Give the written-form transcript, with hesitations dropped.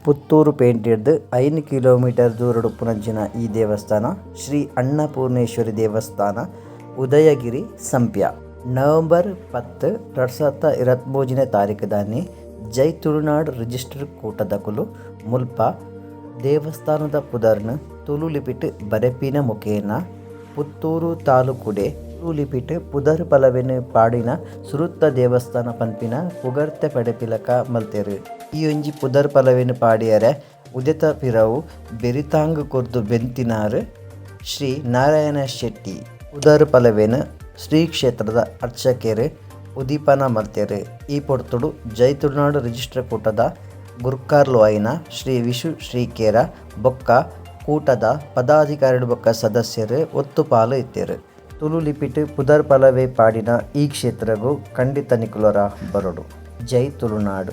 ಪುತ್ತೂರು ಪೇಂಟೆಡ್ದ್ ಐನ್ ಕಿಲೋಮೀಟರ್ ದೂರಡ್ ಉಪ್ಪುನಂಚಿನ ಈ ದೇವಸ್ಥಾನ ಶ್ರೀ ಅನ್ನಪೂರ್ಣೇಶ್ವರಿ ದೇವಸ್ಥಾನ ಉದಯಗಿರಿ ಸಂಪ್ಯ. ನವೆಂಬರ್ 10 2023 ನೇ ತಾರೀಖ್ ದಾನಿ ಜೈ ತುಲುನಾಡ್ ರಿಜಿಸ್ಟರ್ ಕೂಟದಕುಲು ಮುಲ್ಪ ದೇವಸ್ಥಾನದ ಪುದರ್ನ್ ತುಲು ಲಿಪಿಟ್ ಬರೆಪಿನ ಮುಖೇನ ಪುತ್ತೂರು ತಾಲೂಕುಡೆ ತುಲು ಲಿಪಿಟ್ ಪುದರ್ ಪಲವೆನ್ ಪಾಡಿನ ಸುರುತ ದೇವಸ್ಥಾನ ಪನ್ಪಿನ ಪುಗರ್ತೆ ಪಡೆಪಿಲಕ ಮಲ್ತೆರ್. ಈ ಒಂಜಿ ಪುದರ್ ಪಲವೆನ್ ಪಾಡಿಯರೆ ಉಂದೆತ ಪಿರವು ಬೆರಿತಾಂಗ್ ಕೊರ್ದು ಬೆಂತಿನಾರ್ ಶ್ರೀ ನಾರಾಯಣ ಶೆಟ್ಟಿ. ಪುದರ್ ಪಲವೆನ್ ಶ್ರೀ ಕ್ಷೇತ್ರದ ಅರ್ಚಕೆರ್ ಉದಿಪನ ಮಲ್ತೆರ್. ಈ ಪೊರ್ತುಡು ಜೈ ತುಲುನಾಡ್ ರಿಜಿಸ್ಟರ್ ಕೂಟದ ಗುರ್ಕಾರ್ಲು ಆಯಿನ ಶ್ರೀ ವಿಶು ಶ್ರೀಕೇರ ಬೊಕ್ಕ ಕೂಟದ ಪದಾಧಿಕಾರಿಲು ಬೊಕ್ಕ ಸದಸ್ಯೆರ್ ಒತ್ತುಪಾಲ್ ಇತ್ತೆರ್. ತುಲು ಲಿಪಿಟ್ ಪುದರ್ ಪಲವೆ ಪಾಡಿನ ಈ ಕ್ಷೇತ್ರಗ್ ಖಂಡಿತ ನಿಕುಲು ಒರ ಬರೊಡು. ಜೈ ತುಲುನಾಡ್.